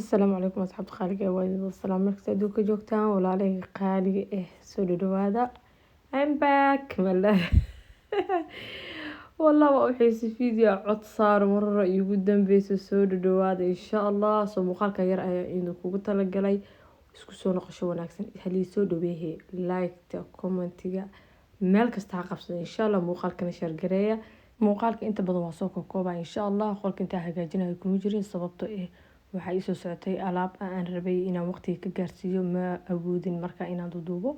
Asalaamu calaykum asxaabta qaaliga ee waa idin wada salaam markasta adduunka joogtaan, walaalahayga qaaliga eh, soo dhadhawaada. I'm back. Mala wallah waa u xiisay video cod saaro marora iigu dambeysa. Soo dhadhawaada insha Allah. Soo muuqaalka yar ayaa idinkugu talagalay isku soo noqosho wanaagsan. Halii soo dhaweehe, like-ta, commentiga, meel kasta ha qabsada insha Allah. Muuqaalkana share gareeya. Muuqaalka inta badan waa soo kookooba insha Allah. Qolka intaa hagaajinayo kuma jirin, sababto eh waxaa iisoo socotay alaab aan rabay inaan waqtiga ka gaarsiiyo, ma awoodin marka inaan duduubo.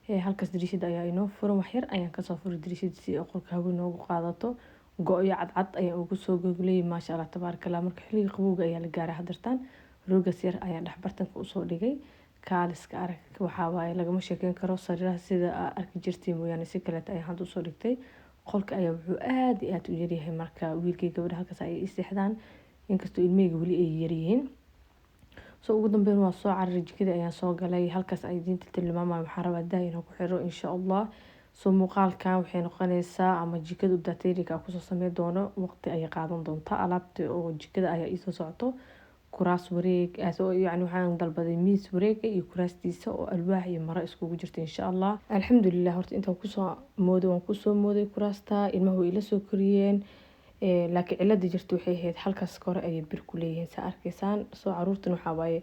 Halkaas dariishada ayaa inoo furan, waxyar ayaan kasoo furay dariishada si qolka hawo noogu qaadato. Go-yo cadcad ayaan ugu soo goglay, maasha Allah tabaaraka Allah. Marka xilliga qabowga ayaa la gaaray hadartaan. Roogaas yar ayaan dhex bartanka usoo dhigay. Kaaliska arag, waxaa waaye lagama sheekeyn karo. Sariiraha sida aa arki jirtay mooyaane si kaleeta ayaan hadda usoo dhigtay. Qolka ayaa wuxuu aada iyo aada u yaryahay, marka wiilkay gabadha halkaas ayay ii seexdaan, inkastoo ilmahayga weli ay yaryihiin. So ugu dambeyn waa soo cararay, jikada ayaan soo galay. Halkaas ay diinta tilmaamayo, waxaan rabaa daa inaan ku xiro insha Allah. So muuqaalkan waxay noqonaysaa ama jikada updatering kusoo sameyn doono, waqti ayay qaadan doontaa. Alaabta oo jikada ayaa iisoo socoto, kuraas wareeg, yacni waxaan dalbaday miis wareega iyo kuraastiisa oo alwaax iyo maro iskugu jirta insha Allah. Alxamdulilah, horta intaan kusoo mooday waan kusoo mooday kuraasta, ilmaha way ila soo koriyeen. Laakiin cilada jirta waxay ahayd halkaas kore ayay bir ku leeyihiin, saa arkaysaan. Soo caruurtan waxaa waaye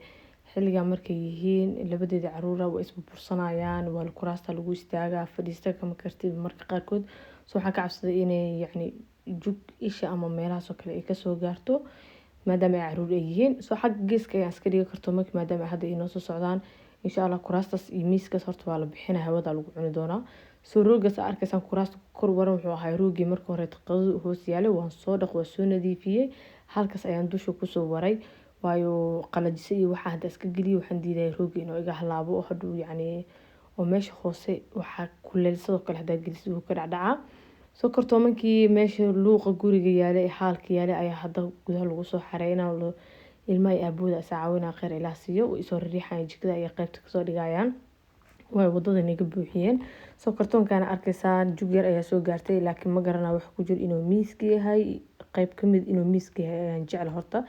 xilligan markay yihiin labadeeda caruura waa isburbursanayaan, waa kuraasta lagu istaagaa, fadhiista kama kartid marka qaarkood. So waxaan ka cabsaday inay yacni jug isha ama meelahaas oo kale ay kasoo gaarto, maadaama ay caruur ay yihiin. So xagga geeska ayaan iska dhigi karto marka, maadaama hadda ay noo soo socdaan insha Allah. Kuraastaas iyo miiskaas horta waa la bixina, hawada lagu cuni doonaa. Soo roogaas aa arkaysaan kuraasta kor waran wuxuu ahaa roogii marka hore qadada hoos yaalay. Waan soo dhaq, waa soo nadiifiyey, halkaas ayaan dusha kusoo waray, waayo qalajise iyo waxaa hadda iska geliyo waxaan diidaya rooga inuu iga halaabo oo hadhow yacni oo meesha hoose waxaa kuleel sidoo kale hadaa gelisid wuu ka dhacdhacaa. Soo kartoomankii meesha luuqa guriga yaalay, haalka yaalay, ayaa hadda gudaha lagu soo xareynaa. Ilmaha iyo aabahooda is caawinaa, kheyr Ilaah siiyo. Way isoo riixayaan, jikada ayay qaybta kasoo dhigayaan, way wadada naga buuxiyeen. Soo kartoonkana arkaysaan, jug yar ayaa soo gaartay, laakiin ma garanaa wax ku jiro. Inuu miiska yahay, qayb kamid inuu miiska yahay ayaan jecla. Horta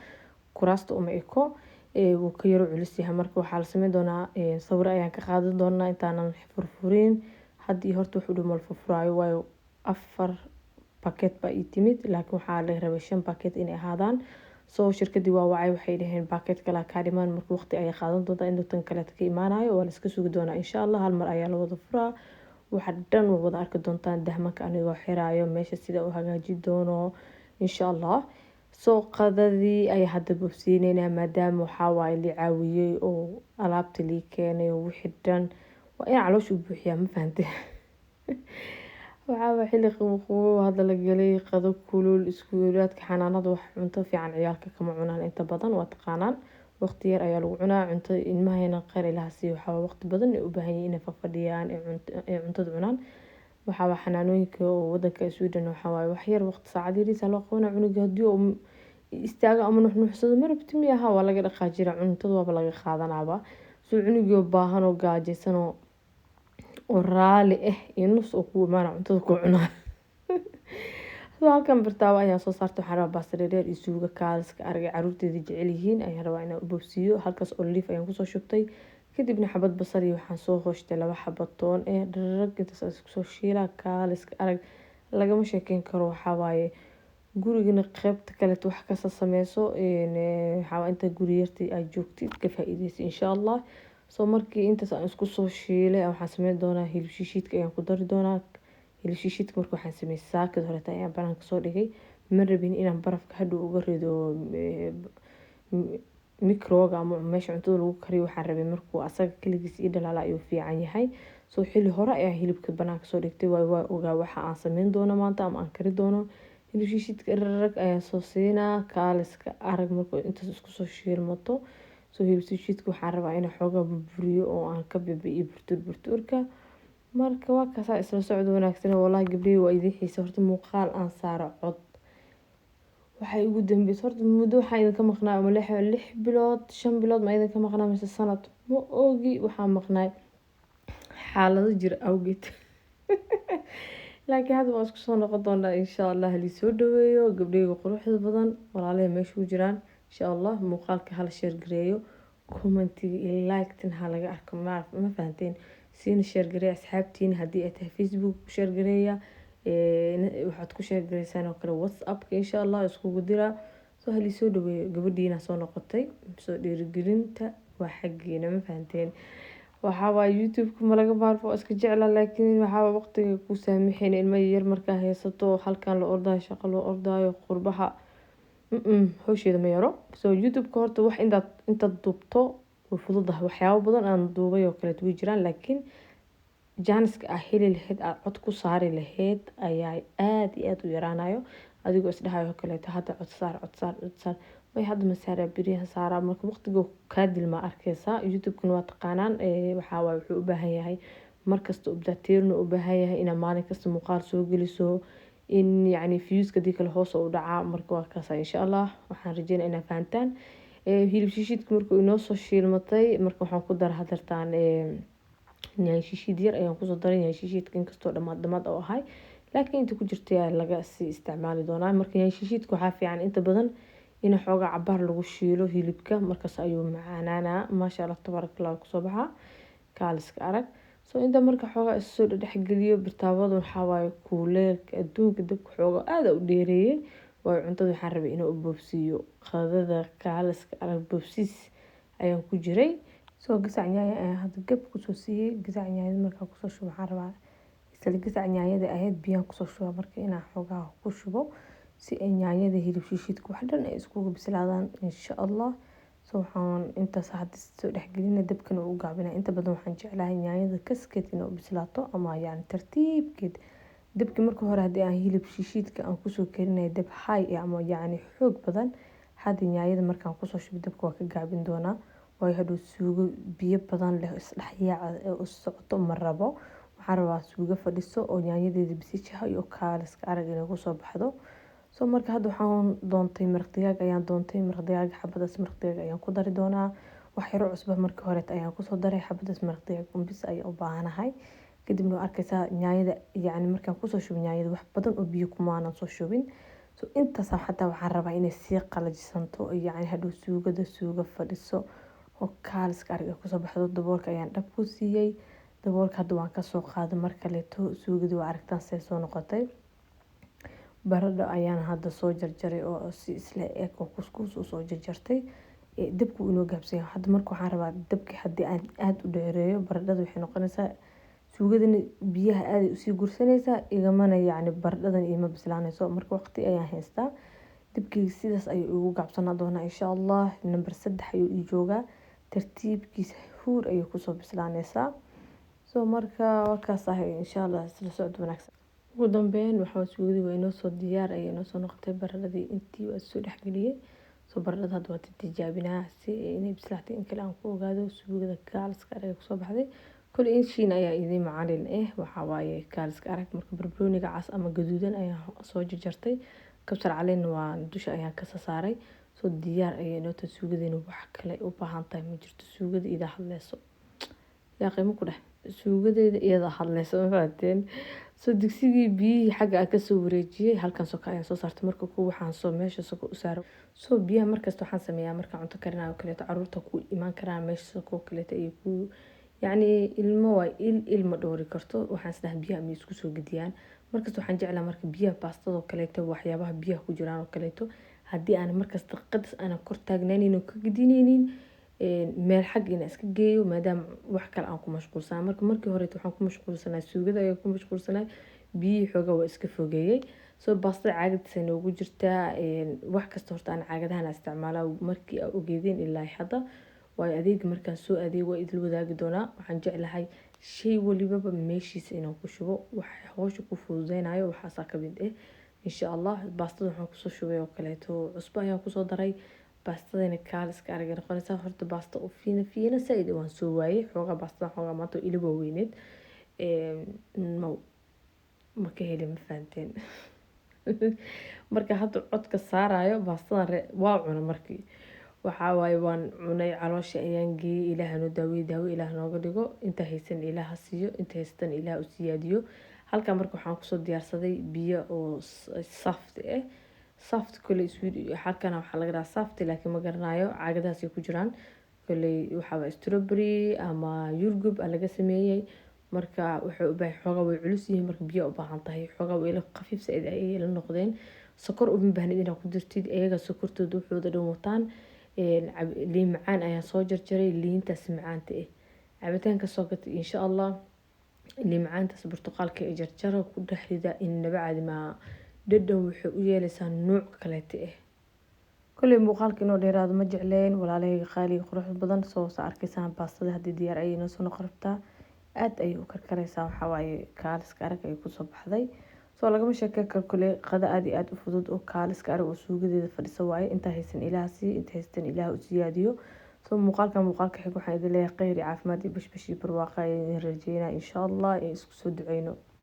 kuraasta uma eko, wuu ka yaro culus yahay. Marka waxaa la sameyn doonaa, sawir ayaan ka qaadan doonaa intaanan furfurin. Haddii horta wuxuu dhow mal furfuraayo, waayo 4 packet baa ii timid, laakiin waxaa la rabay 5 packet inay ahaadaan. Soo shirkadii waa wacay, waxay dhaheen packet kale kaa dhiman. Marka waqti ayay qaadan doontaa intuu tan kaleeta ka imaanayo, waa la iska sugi doonaa insha Allah. Hal mar ayaa la wada furaa, waxa dhan waa wada arki doontaan, dahmanka anigoo xiraayo, meesha sida u hagaaji doono insha Allah. Soo qadadii ayaa hadda bobsiineynaa, maadaama waxaa waaye li caawiyey oo alaabta lii keenay oo wixii dhan waa in caloosha u buuxiyaa, ma fahantay? Waxaa xilli qabow hadda la galay, qado kulul, iskuulaadka xanaanada wax cunto fiican ciyaalka kama cunaan inta badan, waa taqaanaan. Waqti yar ayaa lagu cunaa cunto. Ilmahayna kheyr Ilaah siiyo, waxaa waqti badan ay u baahan yihiin inay fadhiyaan ee cuntada cunaan. Waxaa xanaanooyinka oo wadanka Sweden waxaa waaye wax yar waqti, saacad yariisa loo qabanaa cunuga. Haddii uu istaago ama nuxnuxsado, ma rabti miyaha, waa laga dhaqaajira, cuntada waaba laga qaadanaaba. Soo cunugii oo baahan oo gaajaysan oo raali ah iyo nus oo ku imaana cuntada ku cunaa. Soo halkan birtaawo ayaan soo saartay. Waxaan rabaa baasta dheer iyo suugo kaaliska aragay caruurteeda jecel yihiin ayaan rabaa inaan u bobsiiyo. Halkaas olive ayaan kusoo shubtay, kadibna xabad basal iyo waxaan soo hooshtay 2 xabad toon ee dharag intaas isku soo shiilaa. Kaaliska arag, lagama sheekeyn karo. Waxaa waaye gurigana qeybta kaleeto wax kasta sameyso, waxaa inta guri yarta aad joogtid ka faa'iideysa insha Allah. Soo markii intaas aan isku soo shiilay, waxaan sameyn doonaa hilib shishiidka ayaan ku dari doonaa. Hilib shishiidka marka waxaan sameeyay saakad horeta ayaan banaanka soo dhigay. Ma rabin inaan barafka hadhow uga rido microga ama meesha cuntada lagu kariyo. Waxaan rabay markuu asaga kaligiis ii dhalaala ayuu fiican yahay. Soo xilli hore ayaan hilibka banaanka soo dhigtay, waayo waa ogaa waxa aan sameyn doono maanta ama aan kari doono. Hilib shishiidka rarag ayaan soo siinaa. Kaaliska arag, markuu intaas isku soo shiilmato. Soo hilib shishiidka waxaan rabaa inaan xoogaa burburiyo oo aan ka bibi'iyo burtur burturka. Marka waa kaasaa, isla socod wanaagsan. Wallahi gabdhihii waa idiin xiisa. Horta muuqaal aan saaro cod waxay ugu dambeysay horta muddo waxaan idinka maqnaa ama 6 bilood, 5 bilood ma idinka maqnaa mise sanad, ma ogi. Waxaan maqnaay xaalado jira awgeed, laakiin hadda waan isku soo noqon doonaa insha Allah. Halii soo dhaweeyo gabdhahayga quruxda badan, walaalahay meesha ku jiraan. Insha Allah muuqaalka hala share gareeyo, commentiga iyo like-tan ha laga arko. Ma fahanteen? Siina share gareeya asxaabtiina. Haddii ay tahay Facebook ku share gareeya, waxaad ku share gareysaan oo kale WhatsAppka, insha Allah iskugu diraa. Soo halii soo dhaweeyo gabadhiina soo noqotay. Soo dhiirigelinta waa xaggiina, ma fahanteen? Waxaa waaye YouTube-ka ma laga maarmo, iska jecla, laakiin waxaa waqtiga ku saamixin ilmo yar markaa haysato, halkan la ordaayo, shaqo loo ordaayo, qurbaha hawsheeda ma yaro. So YouTube-ka horta wax intaad duubto way fududahay. Waxyaabo badan aan duubay oo kaleeto way jiraan, laakiin jaaniska aa heli lahayd aad cod ku saari lahayd ayaa aada iyo aada u yaraanayo. Adigoo isdhahayo kaleeto hadda cod saar, cod saar, cod saar, may hadda ma saaraa, beriyaha saaraa. Marka waqtiga kaa dilmaa arkeysaa. YouTube-kana waa taqaanaan, waxaa waaye wuxuu u baahan yahay markasta updateerna u baahan yahay, inaad maalin kasta muuqaal soo geliso, in yacni viewska hadii kale hoos u dhacaa. Marka waa kaasa, insha Allah waxaan rajeynaya inaad fahantaan. Hilib shishiidka markuu inoo soo shiilmatay, marka waxaan ku dara hadartaan yaanyo shishiid yar ayaan kusoo daray. Yaanyo shishiidka inkastoo dhamaad dhamaad oo ahay, laakiin inta ku jirta ayaa laga sii isticmaali doonaa. Marka yaanyo shishiidka waxaa fiican inta badan in xoogaa cabaar lagu shiilo hilibka, markaas ayuu macaanaanaa. Maasha Allah, tabaaraka Allah, kusoo baxaa kaaliska arag. So inta marka xoogaa issoo dhexgeliyo birtaabada, waxaa waaye kuuleelka adduunka, dabka xoogaa aada u dheereeyay, waayo cuntada waxaan rabay inuu u boobsiiyo. Qadada kaaliska arag boobsiis ayaan ku jiray. Soo gasac yaanyo ayaan hadda gab kusoo siiyey. Gasac yaanyada markaa kusoo shubo, waxaan rabaa isla gasac yaanyada ahayd biyaan kusoo shuba, marka inaan xoogaa ku shubo si ay yaanyada, hilib shishiidka, wax dhan ay iskugu bislaadaan, insha Allah. So waxaan intaas hadda soo dhexgelina, dabkana u gaabina. Inta badan waxaan jeclahay yaanyada kaskeed inay u bislaato ama yacni tartiibkeed. Dabki marka hore haddii aan hilib shishiidka aan kusoo karinayo dab high ama yacni xoog badan, hadda yaanyada markaan kusoo shubo dabka waa ka gaabin doonaa, waayo hadhow suugo biyo badan leh isdhexyaaca ee u socoto ma rabo. Waxaan rabaa suugo fadhiso oo yaanyadeeda bisishahay oo kaaliska arag inay kusoo baxdo. So marka hadda waxaan doontay maraq digaag ayaan doontay. Maraq digaag, xabadaas maraq digaag ayaan ku dari doonaa. Wax yaro cusba marka hore ayaan kusoo daray. Xabadaas maraq digaag unbis ayaan u baahanahay. Kadibna waa arkaysaa yaanyada, yacni markaan kusoo shubo yaanyada wax badan oo biyo kumaanan soo shubin. So intaas xataa waxaan rabaa inay sii qalajisanto, yacni hadhow suugada suugo fadhiso oo kaaliska arag ay kusoo baxdo. Daboolka ayaan dhab ku siiyey. Daboolka hadda waan kasoo qaaday mar kaleeto. Suugadii waa aragtaan say soo noqotay. Baradho ayaan hadda soo jarjaray oo si isla eg oo kuskuus usoo jarjartay. Dabku inoo gaabsan yahay hadda. Marka waxaan rabaa dabki haddii aan aada u dheereeyo, baradhada waxay noqonaysaa suugadana biyaha aaday usii gursanaysaa, igamana yacni baradhadan iima bislaanayso. Marka waqti ayaan haystaa, dabkeyga sidaas ayuu igu gaabsanaa doonaa, insha Allah. Number 3 ayuu ii joogaa. Tartiibkiisa huur ayuu kusoo bislaanaysaa. So marka waa kaas ahay, insha Allah isla socod wanaagsan. Ugu dambeyn waxaa suugadii waa inoo soo diyaar ayay inoo soo noqotay. Baradhadii intii waa soo dhexgeliyey. So baradhada hadda waa tijaabinaa si inay bislaatay in kale aan ku ogaado. Suugada kaaliska arag kusoo baxday. Kul inshiin ayaa idiin macalin waxaa waaye kaaliska arag. Marka barbarooniga cas ama gaduudan ayaan soo jarjartay, kabsar caleen waa dusha ayaan kasa saaray. Soo diyaar ayay inoo tahay suugadeena. Wax kale u baahan tahay ma jirto. Suugada idaa hadleyso, yaa qiimo ku dheh, suugadeeda iyada hadleyso, ma fahanteen? Soo digsigii biyihii xagga aan kasoo wareejiyey, halkan soka ayaan soo saartay. Marka ku waxaan soo meesha soko u saaro. Soo biyaha markasta waxaan sameeyaa markaan cunto karinayo kaleeto, caruurta ku imaan karaan meesha soko kaleeto ay ku yacni ilmo waa il ilma dhowri karto. Waxaan isdhaha biyaha ma isku soo gediyaan. Markasta waxaan jeclaa marka biyaha baastadoo kaleeto, waxyaabaha biyaha ku jiraan oo kaleeto, haddii aan markasta qadas aanan kor taagnaaneynin oo ka gedineynin, meel xag inaan iska geeyo, maadaama wax kale aan ku mashquulsanaa. Marka markii horeeto waxaan ku mashquulsanaa suugada ayaan ku mashquulsanaa, biyihii xoogaa waa iska fogeeyey. Soo baastada caagadiisa noogu jirtaa. Wax kasta horta aan caagadahan isticmaalaa markii aa ogeedeen ilaa hadda, waayo adeega markaan soo adeego waa idil wadaagi doonaa. Waxaan jeclahay shay walibaba meeshiisa inaan ku shubo, wax howsha ku fududeynayo waxaasaa kamid ah, insha Allah. Baastada waxaan kusoo shubay oo kaleeto cusbo ayaan kusoo daray. Baastadana kaaliska aragay noqonaysaa. Horta baasta oo fiina fiina saaid waan soo waayey. Xoogaa baastada xoogaa maanta ila waaweyneed ma ka helin, ma fahanteen? Marka hadda codka saarayo baastadan waa cuna. Markii waxaa waaye waan cunay, caloosha ayaan geeyey. Ilaah noo daaweeye, daawo Ilaah nooga dhigo. Inta haysan Ilaah ha siiyo, inta haysatan Ilaah u siyaadiyo. Halkan marka waxaan kusoo diyaarsaday biyo oo soft ah. Soft koley halkana waxaa laga dhahaa soft, laakiin ma garanayo caagadahaasay ku jiraan. Koley waxaa strawberry ama yurgub aa laga sameeyey. Marka waxay u baahan xoogaa, way culus yihiin, marka biyo u baahan tahay. Xoogaa way la khafiif saaid ayay la noqdeen. Sokor uma baahnid inaad ku dirtid, iyaga sokortooda wuxuuda dhan wataan. Liin macaan ayaan soo jarjaray, liintaas macaanta ah cabitaanka soo gatay. Insha Allah liin macaantaas burtuqaalka ee jarjara ku dhex rida, inaba caadi maaha, dhadhan waxay u yeelaysaa nuuc kaleeta ah. Kolley muuqaalka inoo dheeraado ma jecleen, walaalahayga qaaliga quruxda badan. Soo sa arkaysaan, baastada haddii diyaar ayay noo soo noqon rabtaa, aada ayay u karkaraysaa. Waxaa waaye kaaliska arag ay kusoo baxday, soo lagama sheekey karo. Kolley qada aada iyo aada u fudud oo kaaliska arag oo suugadeeda fadhisa waaye. Intaa haysan Ilaah sii, inta haystan Ilaah u siyaadiyo. Soo muuqaalka muuqaalka xig waxaan idin leeyahay kheyr iyo caafimaad iyo bashbash iyo barwaaqa ayaan idin rajeynaa, insha Allah, in isku soo duceyno.